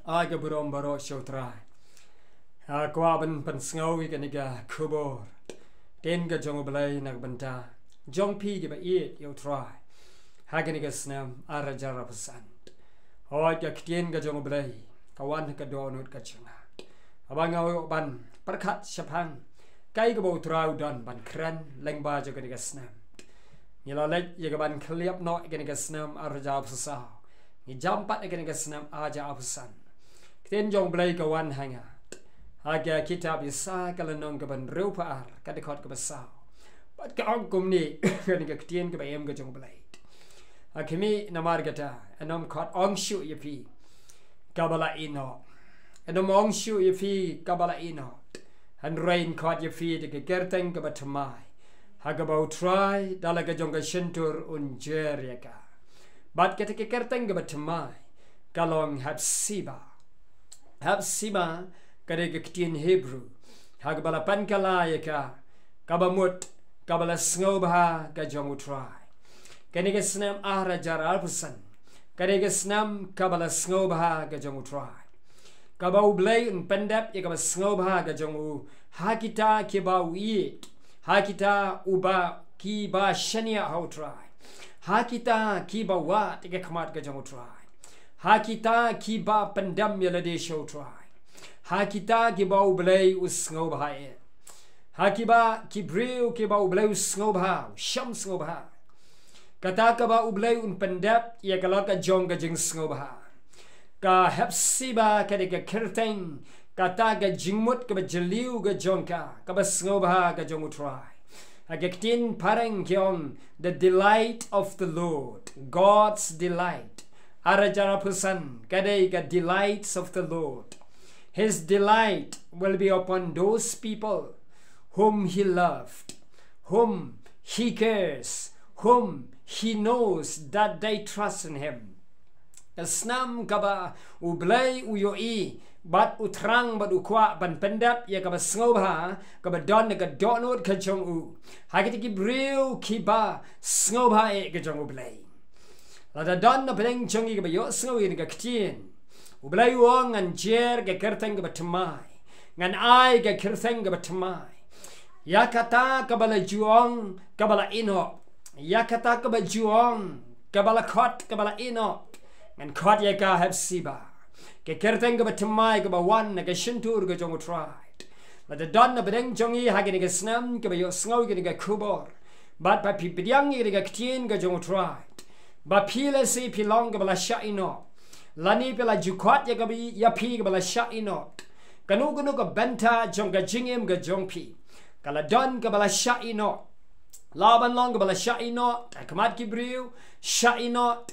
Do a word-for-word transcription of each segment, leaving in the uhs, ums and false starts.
Ai ka burom baroh sha u Trai. Ha kwah ban pynsngew ïa kane ka khubor. Ktien ka jong u Blei na ka bynta jong phi kiba ïeit ïa u Trai ha kane ka snem ar hajar arphew san. Hooid, ka ktien ka jong u Blei ka wan ha ka dohnud ka jong nga. Haba nga ïoh ban pyrkhat shaphang kaei kaba u Trai u don ban kren lyngba jong kane ka snem, ngi la leit ïa ka ban khlieh noh ïa kane ka snem ar hajar arphew saw. Ngi jam pat ïa kane ka snem ar hajar arphew san. Ktien jong u Blei ka wan ha nga ha ka kitab Isaiah ka lynnong kaba hynriewphew ar, ka dkhot kaba saw. Bad ka ong kumne, kane ka ktien kaba im ka jong u Blei. Ha khmih, namar kata, yn ym khot ong shuh ïa phi kaba la ïehnoh. Yn ym ong shuh ïa phi kaba la ïehnoh. Hynrei yn khot ïa phi da ka kyrteng kaba thymmai, ha kaba u Trai da la ka jong ka shyntur un jer ïa ka. Bad kata ka kyrteng kaba thymmai ka long Hepsiba. Hepsiba ka dei ka ktien Hebru ha kaba la pynkylla ïa ka, kaba mut kaba la sngewbha ka jong u Trai. Kane ka snem ar hajar arphew san ka dei ka snem kaba la sngewbha ka jong u Trai, kaba u Blei un pyndep ïa kaba sngewbha ka jong u ha kita kiba u ïeit, ha kita uba kiba shaniah ha u Trai, ha kita kiba wad ïa ka khmat ka jong u Trai, ha kita kiba pyndem ïa lade sha u Trai, ha kita kiba u Blei u sngewbha ïa, ha kiba, ki briew kiba u Blei u sngewbha, u sham sngewbha. Kata kaba u Blei un pyndep ïa ka lad ka jong ka jingsngewbha. Ka Hepsiba ka dei ka kyrteng kata ka jingmut kaba jylliew ka jong ka, kaba sngewbha ka jong u Trai. Ha ka ktien phareng ki ong, the delight of the Lord, God's delight. Ar hajar arphew san ka dei ka delights of the Lord. His delight will be upon those people whom he loved, whom he cares, whom he knows that they trust in him. Ka snem kaba u Blei u ïohi bad u thrang bad u kwah ban pyndep ïa kaba sngewbha kaba don ha ka dohnud ka jong u, ha kita ki briew kiba sngewbha ïa ka jong u Blei. Lada don na pdeng jong ngi kaba ïohsngew ïa kane ka ktien, u Blei u ong, ngan jer ka kyrteng kaba thymmai, ngan ai ka kyrteng kaba thymmai ïa kata kaba la ju ong kaba la ïehnoh, ïa kata kaba ju ong kaba la khot kaba la ïehnoh. Ngan khot ïa ka Hepsiba, ka kyrteng kaba thymmai kaba wan na ka shyntur ka jong u Trai. Lada don na pdeng jong ngi ha kane ka snem kaba ïohsngew ïa kane ka khubor, bad ba phi pdiang ïa kane ka ktien ka jong u Trai, ba phi lehse phi long kaba la shah ïehnoh, lane phi la ju khot ïa kaba, ïa phi kaba la shah ïehnoh. Kano kano ka bynta jong ka jingim ka jong phi, ka la don kaba la shah ïehnoh. Lah ban long kaba la shah ïehnoh ha khmat ki briew, shah ïehnoh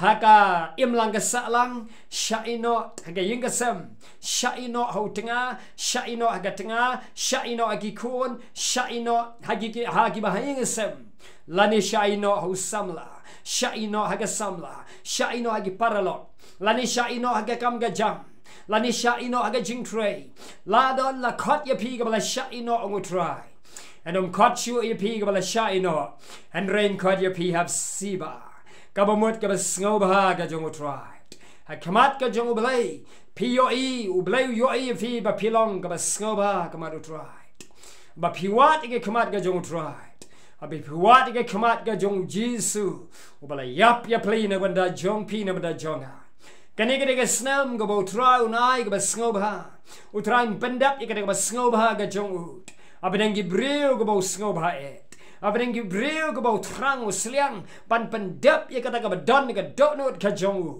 ha ka imlang ka sahlang, shah ïehnoh ha ka ïing ka sem, shah ïehnoh ha u tnga, shah ïehnoh ha ka tnga, shah ïehnoh ha ki khun, shah ïehnoh ha ki, ha kiba ha ïing ka sem. Lane shah ïehnoh ha u samla, shah ïehnoh ha ka samla, shah ïehnoh ha ki paralok, lane shah ïehnoh ha ka kam ka jam, lane shah ïehnoh ha ka jingtrei. La don la khot ïa phi kaba la shah ïehnoh, ong u Trai, yn ym khot shuh ïa phi kaba la shah ïehnoh, hynrei yn khot ïa phi Hepsiba, kaba mut kaba sngewbha ka jong u Trai. Ha khmat ka jong u Blei phi ïohi, u Blei u ïohi ïa phi ba phi long kaba sngewbha ha khmat u Trai, ba phi wad ïa ka khmat ka jong u Trai, ba phi wad ïa ka khmat ka jong u Jisu uba la ïap ïa phi na ka bynta jong phi, na ka bynta jong nga. Kane ka dei ka snem kaba u Trai un ai kaba sngewbha. U Trai un pyndep ïa kata kaba sngewbha ka jong u. Ha pdeng ki briew kiba u sngewbha ïa, ha pdeng ki briew kiba u thrang u sliang ban pyndep ïa kata kaba don ha ka dohnud ka jong u,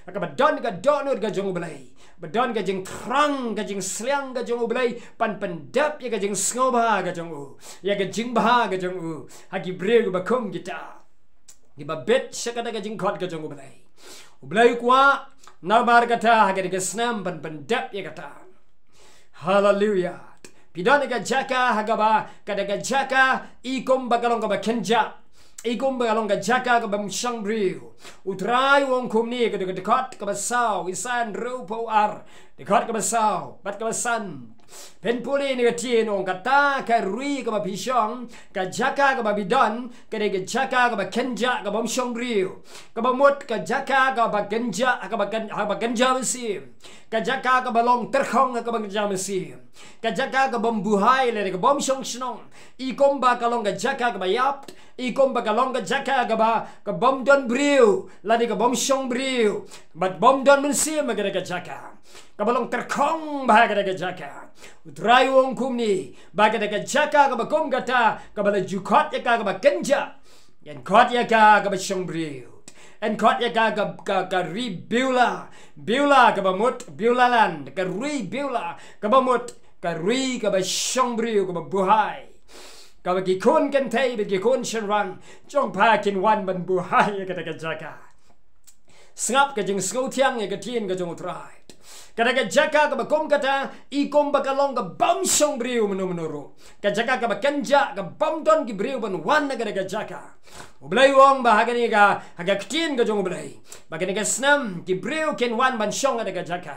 kaba don ha ka dohnud ka jong u Blei, ba don ka jingthrang, ka jingsliang ka jong u Blei ban pyndep ïa ka jingsngewbha ka jong u, ïa ka jingbha ka jong u ha ki briew kiba kum kita, kiba bit sha kata ka jingkhot ka jong u Blei. U Blei u kwah namar kata ha kane ka snem ban pyndep ïa kata. Haleluya. Phi don ha ka jaka ha kaba kata ka jaka i kumba ka long kaba kynjah, i kumba ka long ka jaka kaba ym shong briew. U Trai u ong kumne, ka dei ka dkhot kaba saw, Isaiah hynriewphew ar, dkhot kaba saw bad kaba san. Pynpule ïa kane ka ktien, ong, kata ka ri kaba phi shong, ka jaka kaba phi don, ka dei ka jaka kaba kynjah, ka bym shong briew. Kaba mut ka jaka kaba kynjah, kaba kyn-, kaba kynjah mynsiem. Ka jaka kaba long tyrkhong, kaba kynjah mynsiem. Ka jaka ka bym buhai lane ka bym shong shnong. I kumba ka long ka jaka kaba ïap, i kumba ka long ka jaka kaba, ka bym don briew lane ka bym shong briew, bad bym don mynsiem ha kata ka jaka. Kaba long tyrkhong bha ha kata ka jaka. U Trai u ong kumne, ba kata ka jaka kaba kum kata, kaba la ju khot ïa ka kaba kynjah, yn khot ïa ka kaba shong briew. Yn khot ïa ka ka, ka, ka ri Beulah. Beulah kaba mut, Beulah land, ka ri Beulah kaba mut, ka ri kaba shong briew, kaba buhai, kaba ki khun kynthei bad ki khun shynrang jong pha kin wan ban buhai ïa kata ka jaka. Sngap ka jingsngewthiang ïa ka ktien ka jong U Trai. Kata ka jaka kaba kum kata, i kumba ka long ka bym shong briew mynno mynno ruh. Ka jaka kaba kynjah, ka bym don ki briew ban wan na kata ka jaka. U Blei u ong ba ha kane ka, ha ka ktien ka jong U Blei, ba kane ka snem ki briew kin wan ban shong ha kata ka jaka.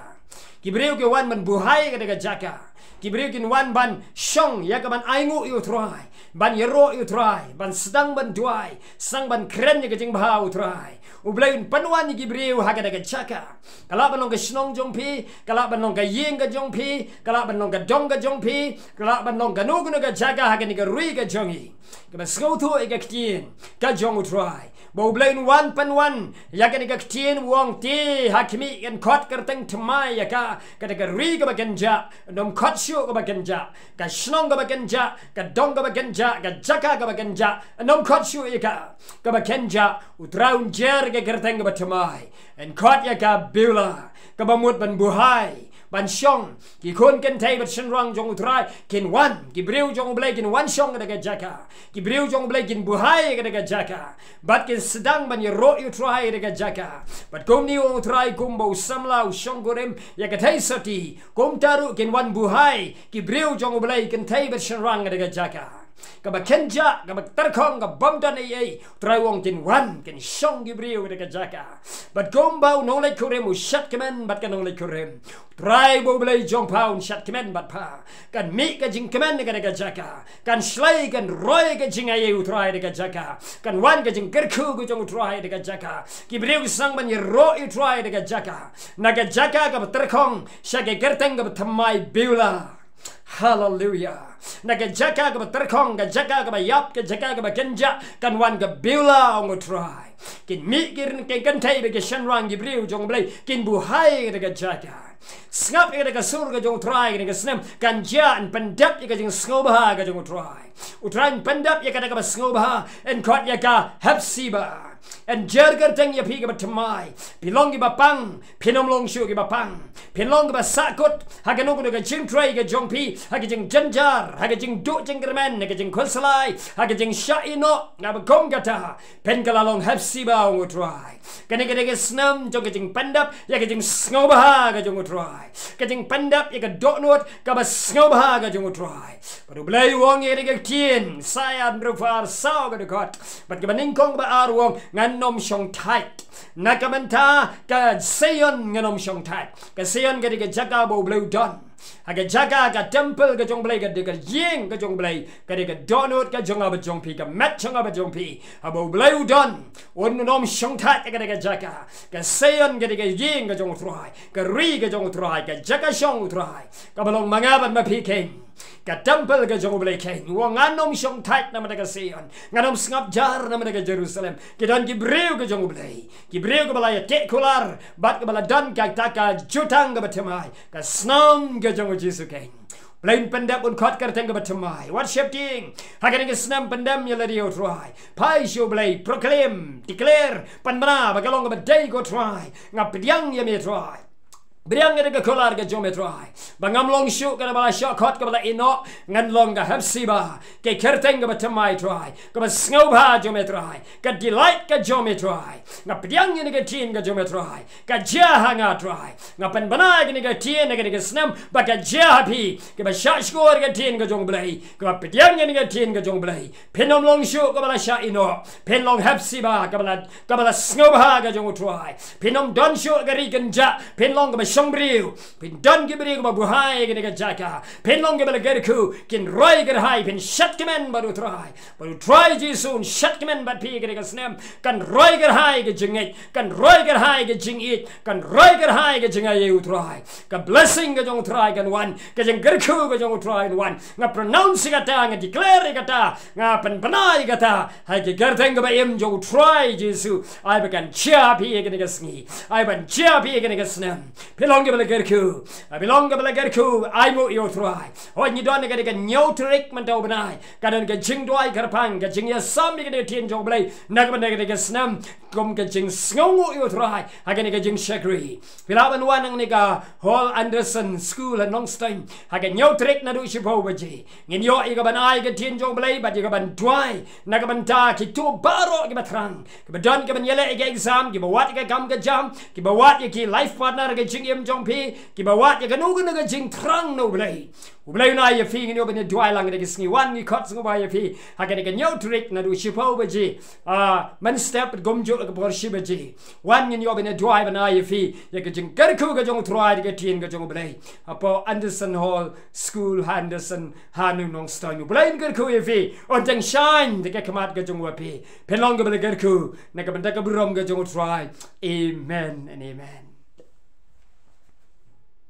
Ki briew kin wan ban buhai ha kata ka jaka. Ki briew kin wan ban shong ïa ka ban ainguh ïa U Trai, ban ïaroh ïa U Trai, ban sdang ban duwai, sdang ban kren ïa ka jingbha U Trai. U Blei un pynwan ïa ki briew ha kata ka jaka. Ka lah ban long ka shnong jong phi, ka lah ban long ka ïing ka jong phi, ka lah ban long ka dong ka jong phi, ka lah ban long kano kano ka jaka ha kane ka ri ka jong ngi, kaba sngewthuh ïa ka ktien ka jong U Trai. Ba U Blei un wan pynwan ïa kane ka ktien, u ong, te ha khmih, yn khot kyrteng thymmai ïa ka, kata ka ri kaba kynjah, ym khot shuh kaba kynjah. Ka shnong kaba kynjah, ka dong kaba kynjah, ka jaka kaba kynjah, ym khot shuh ïa ka kaba kynjah. U Trai un jer ka kyrteng kaba thymmai, yn khot ïa ka Beulah, kaba mut ban buhai, ban shong. Ki khun kynthei bad shynrang jong U Trai kin wan, ki briew jong U Blei kin wan shong ha kata ka jaka. Ki briew jong U Blei kin buhai ha kata ka jaka, bad kin sdang ban ïaroh ïa U Trai ha kata ka jaka. Bad kumne u ong U Trai, kumba u samla u shongkurim ïa ka theisotti, kumta ruh kin wan buhai ki briew jong U Blei, kynthei bad shynrang, ha kata ka jaka kaba kynjah, kaba tyrkhong, kaba bym don ei ei. U Trai u ong kin wan, kin shong ki briew ha kata ka jaka. Bad kumba u nongleit kurim u shad kmen bad ka nongleit kurim, U Trai ba U Blei jong pha un shad kmen bad pha. Kan mih ka jingkmen ha kata ka jaka. Kan shlei, kan roi ka jingaiei U Trai ha kata ka jaka. Kan wan ka jingkyrkhu ka jong U Trai ha kata ka jaka. Ki briew ki sdang ban ïaroh ïa U Trai ha kata ka jaka. Na ka jaka kaba tyrkhong sha ka kyrteng kaba thymmai Beulah. Haleluia. Na ka jaka kaba tyrkhong, ka jaka kaba ïap, ka jaka kaba kynjah, kan wan ka Beulah, ong U Trai. Kin mih ki ri, ki kynthei bad ki shynrang, ki briew jong U Blei kin buhai ha kata ka jaka. Sngap ïa kata ka sur ka jong U Trai, kane ka snem kan jia, yn pyndep ïa ka jingsngewbha ka jong U Trai. U Trai un pyndep ïa kata kaba sngewbha, yn khot ïa ka Hepsiba. Yn jer kyrteng ïa phi kaba thymmai. Phi long kiba pang, phin ym long shuh kiba pang. Phin long kiba sahkut ha kano kano ka jingtrei ka jong phi, ha ka jingjynjar, ha ka jingduh jingkyrmen, ha ka jingkhuslai, ha ka jingshah ïehnoh, kaba kum kata. Phin kylla long Hepsiba, ong U Trai. Kane ka dei ka snem jong ka jingpyndep ïa ka jingsngewbha ka jong U Trai. Ka jingpyndep ïa ka dohnud kaba sngewbha ka jong U Trai. Bad U Blei u ong ïa kane ka ktien, Isaiah hynriew phew ar, saw ka dkhot bad kaba nyngkong bad ar, u ong, ngan ym shong thait. Na ka bynta ka Sion ngan ym shong thait. Ka Sion ka dei ka jaka ba U Blei u don. Ha ka jaka, ka temple ka jong U Blei, ka dei ka ïing ka jong U Blei, ka dei ka dohnud ka jong nga bad jong phi, ka met jong nga bad jong phi. Haba U Blei u don, un ym shong thait ha kata ka jaka. Ka Sion ka dei ka ïing ka jong U Trai, ka ri ka jong U Trai, ka jaka shong U Trai, kaba long ma nga bad ma phi keiñ. Ka temple ka jong U Blei keiñ. U ong, ngan ym shong thait namar ka Sion, ngan ym sngap jar namar ka Jerusalem. Ki don ki briew ka jong U Blei, ki briew kiba la ïateh kular bad kiba la don kata ka jutang kaba thymmai, ka snem ka jong U Jisu keiñ. Blei un pyndep, un khot kyrteng kaba thymmai. Wat sheptieng. Ha kane ka snem pyndem ïa lade ïa U Trai. Phai sha U Blei, proclaim, declare, pynbna ba ka long kaba dei ko Trai. Nga pdiang ïa me Trai. Pdiang ïa ka kular ka jong me Trai, ba ngam long shuh kaba la shah khot, kaba la ïehnoh. Ngan long ka Hepsiba, ka kyrteng kaba thymmai Trai, kaba sngewbha jong me Trai, ka delight ka jong me Trai. Nga pdiang ïa ka ktien ka jong me Trai, ka jia ha nga Trai. Nga pynbna ïa ka ktien ha kane ka snem ba ka jia ha phi, kaba shah shkor ka ktien ka jong U Blei, kaba pdiang ïa ka ktien ka jong U Blei. Phin ym long shuh kaba la shah ïehnoh. Phin long Hepsiba, kaba la, kaba la sngewbha ka jong U Trai. Phin ym don shuh ka ri kynjah. Phin long kaba jong briew, phin don ki briew ba buhai ha kane ka jaka, phin long kiba la kyrkhu, kin roi kyrhai, phin shad kmen bad U Trai, bad U Trai Jisu un shad kmen bad phi ha kane ka snem. Kan roi kyrhai ka jingngeit, kan roi kyrhai ka jingïeit, kan roi kyrhai ka jingaiei U Trai. Ka blessing ka jong U Trai kan wan, ka jingkyrkhu ka jong U Trai kan wan. Nga pronounce ïa kata, nga declare ïa kata, nga pynbna ïa kata ha ki kyrteng kiba im jong U Trai Jisu. Ai ba kan jia ha phi ha kane ka sngi, ai ban jia ha phi ha kane ka snem. Phi long kiba la kyrkhu, phi long kiba la kyrkhu, ai nguh ïa U Trai. Hooid, ngi don ha kane ka hynñiew tarik mynta u bnai, ka don ka jingduwai kyrpang, ka jingïasam ïa ka ktien jong U Blei na ka bynta kane ka snem, kum ka jingsngewnguh ïa U Trai ha kane ka jingshakri. Phi lah ban wan hangne ha ka Hall Anderson School ha Nongstoiñ ha ka hynñiew tarik naduh shiphew baje. Ngin ïoh ïa ka ban ai ka ktien jong U Blei bad ïa ka ban duwai na ka bynta kito baroh kiba thrang, kiba don ka ban ïaleh ïa ka exam, kiba wad ïa ka kam ka jam, kiba wad ïa ki life partner ha ka jingim jong phi, kiba wad ïa kano kano ka jingthrang na U Blei. U Blei un ai ïa phi. Ngin ïoh ban ïaduwai lang ha kane ka sngi. Wan, ngi khot sngewbha ïa phi ha kane ka hynñiew tarik naduh shiphew baje. Ah, mynstep kumjuh ha ka por shi baje. Wan, ngin ïoh ban ïaduwai ban ai ïa phi ïa ka jingkyrkhu ka jong U Trai da ka ktien ka jong U Blei hapoh Anderson Hall School ha Anderson ha Nongstoiñ. U Blei un kyrkhu ïa phi, un tyngshaiñ da ka khmat ka jong u ha phi. Phin long kiba la kyrkhu na ka bynta ka burom ka jong U Trai. Amen and amen.